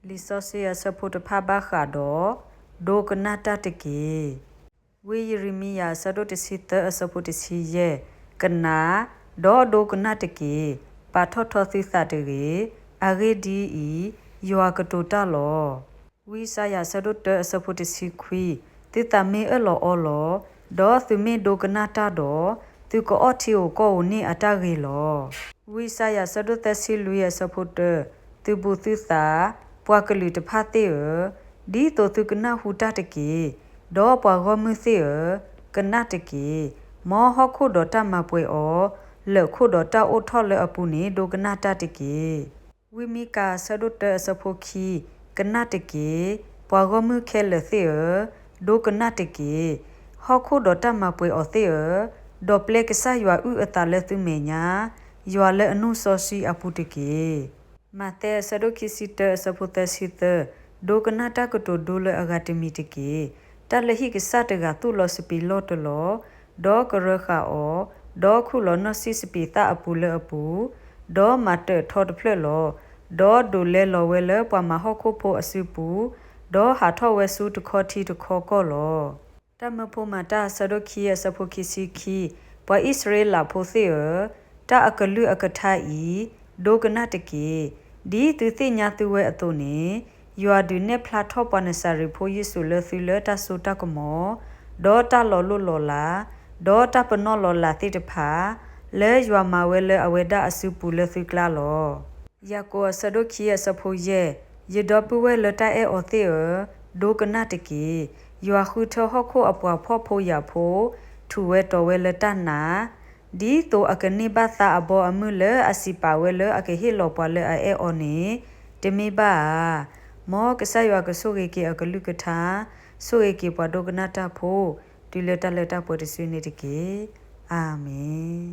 လံာ်စီဆှံအဆၢဖိတဖၣ်ဘၣ်ဃးဒီး ဒိကနၣ်တၢ်တက့ၢ်. ဝံယံးရမံယၤအဆၢဒိၣ်တဆံသၢအဆၢဖိတဆံယဲၢ်, ကနၣ်, ဒီးဒိကနၣ်တက့ၢ်. ပာ်ထီၣ်ထီသုသးတဂ့ၤ. အဂ့ၢ်ဒ်အံၤ, ယွၤကတိၤတၢ်လီၤ. ဝံယၡါယၤအဆၢဒိၣ်တၢအဆၢဖိတဆံခွံ, သုသးမ့ၢ်အၢၣ်လီၤအီလီၤ, ဒီးသုမ့ၢ်ဒိကနၣ်တၢ်ဒီး, သုကအီၣ်ထံဧိၤကီၢ်ဧိၤန့ၣ်အတၢ်ဂ့ၤလီၤ. ဝံယၡါယၤအဆၢဒိၣ်သၢဆံလွံၢ်အဆၢဖိတၢ, သုဘူးသုသး, ပှၤကလုာ်တဖၣ်သ့ၣ်ဧၢ, ဒ်သိးသုကနၢ်ဟူတၢ်တက့ၢ်. ဒီးပှၤဂီၢ်မုၢ်သ့ၣ်ဧၢ, ကနၣ်တက့ၢ်. မ်ဟီၣ်ခိၣ်ဒီးတၢ်မၤပှဲၤအီၤ, လၢၢ်ခိၣ်ဒီးတၢ်အိၣ်ထီၣ်လၢအပူၤန့ၣ် ဒိကနၣ်တၢ်တက့ၢ်. ဝံမံကၤအဆၢဒိၣ်တၢအဆၢဖိခံ, ကနၣ်တက့ၢ်. ပှၤဂီၢ်မုၢ်ခဲလၢာ်သ့ၣ်ဧၢ, ဒိကနၣ်တက့ၢ်. ဟီၣ်ခိၣ်ဒီးတၢ်မၤပှဲၤအီၤသ့ၣ်ဧၢ, ဒီးပျဲကစၢ်ယွၤအုၣ်အသးလၢသုမဲာ်ညါ, ယွၤလၢအနီၢ်စီဆှံအပူၤတက့ၢ်. မးသဲအဆၢဒိၣ်ခံဆံတၢအဆၢဖိသၢဆံသၢ, ဒိကနၣ်တၢ်ကတိၤဒိလၢအဂၤတမံၤတက့ၢ်. တၢ်လၢဟံၣ်ကစၢ်တဂၤသူၣ်လီၤစပံးလီၢ်တလီၢ်, ဒီးကရၢဃာ်အီၤ, ဒီးခူၣ်လီၤနီၣ်စံၣ်စပံးသၣ်အပူၤလၢအပူၤ, ဒီးမၤတၢၣ်ထီတဖျၢၣ်လီၤ. ဒီးဒိးလဲလီၤဝဲလၢပှၤမၤဟီၣ်ခိၣ်ဖိအစုပူၤ, ဒီးဟးထီၣ်ဝဲဆူတခီထံတခီကီၢ်လီၤ. တၢ်မၢဖိမၤတၢ်အဆၢဒိၣ်ခံအဆၢဖိခံဆံခံ, ပှၤအံၣ်စရ့လးဖိသ့ၣ်ဧၢ, တၢ်အကလုၢ်အကထါအံၤ, ဒိကနၣ်တက့ၢ်. ဒ်သုသ့ၣ်ညါသုဝဲအသိးန့ၣ်, ယွၤဒုးနဲၣ်ဖျါထီၣ်ပှၤနစၤရ့းဖိယ့ၣ်ၡူးလၢသုလၢတၢ်စိတၢ်ကမီၤ, ဒီးတၢ်လီၤလိၢ်လီၤလး, ဒီးတၢ်ပနီၣ်လီၤလးသ့ၣ်တဖၣ်, လၢယွၤမၤဝဲလၢအဝဲဒၣ်အစုပူၤလၢသုကျါလီၤ. ယၤကိာ်အဆၢဒိၣ်ခံအဆၢဖိယဲၢ်, ယဒီပုၢ်ဝဲၢ်လၢတၢ်အဲၣ်အီၤသ့ၣ်ဧၢ, ဒိကနၣ်တက့ၢ်. ယွၤဃုထၢဟီၣ်ခိၣ်အပှၤဖှီၣ်ဖိယာ်ဖိ, ထူၣ်ဝဲတီၤဝဲလၢတၢ်နာ်, ဒ်သိးအကန့ၢ်ဘၣ်သါအဘီအမုၢ်လၢအစံးပာ်ဝဲလၢအကဟ့ၣ်လီၤပှၤလၢအအဲၣ်အီၤန့ၣ်, တမ့ၢ်ဘၣ်ဧါ. မ်ကစၢ်ယွၤကဆိၣ်ဂ့ၤက့ၤအကလုၢ်ကထါ, ဆိၣ်ဂ့ၤက့ၤပှၤဒိကနၣ်တၢ်ဖိ, တုၤလၢတၢ်လၢတၢ်ပှဲၤတစုန့ၣ်တက့ၢ်. အၤမ့ၣ်.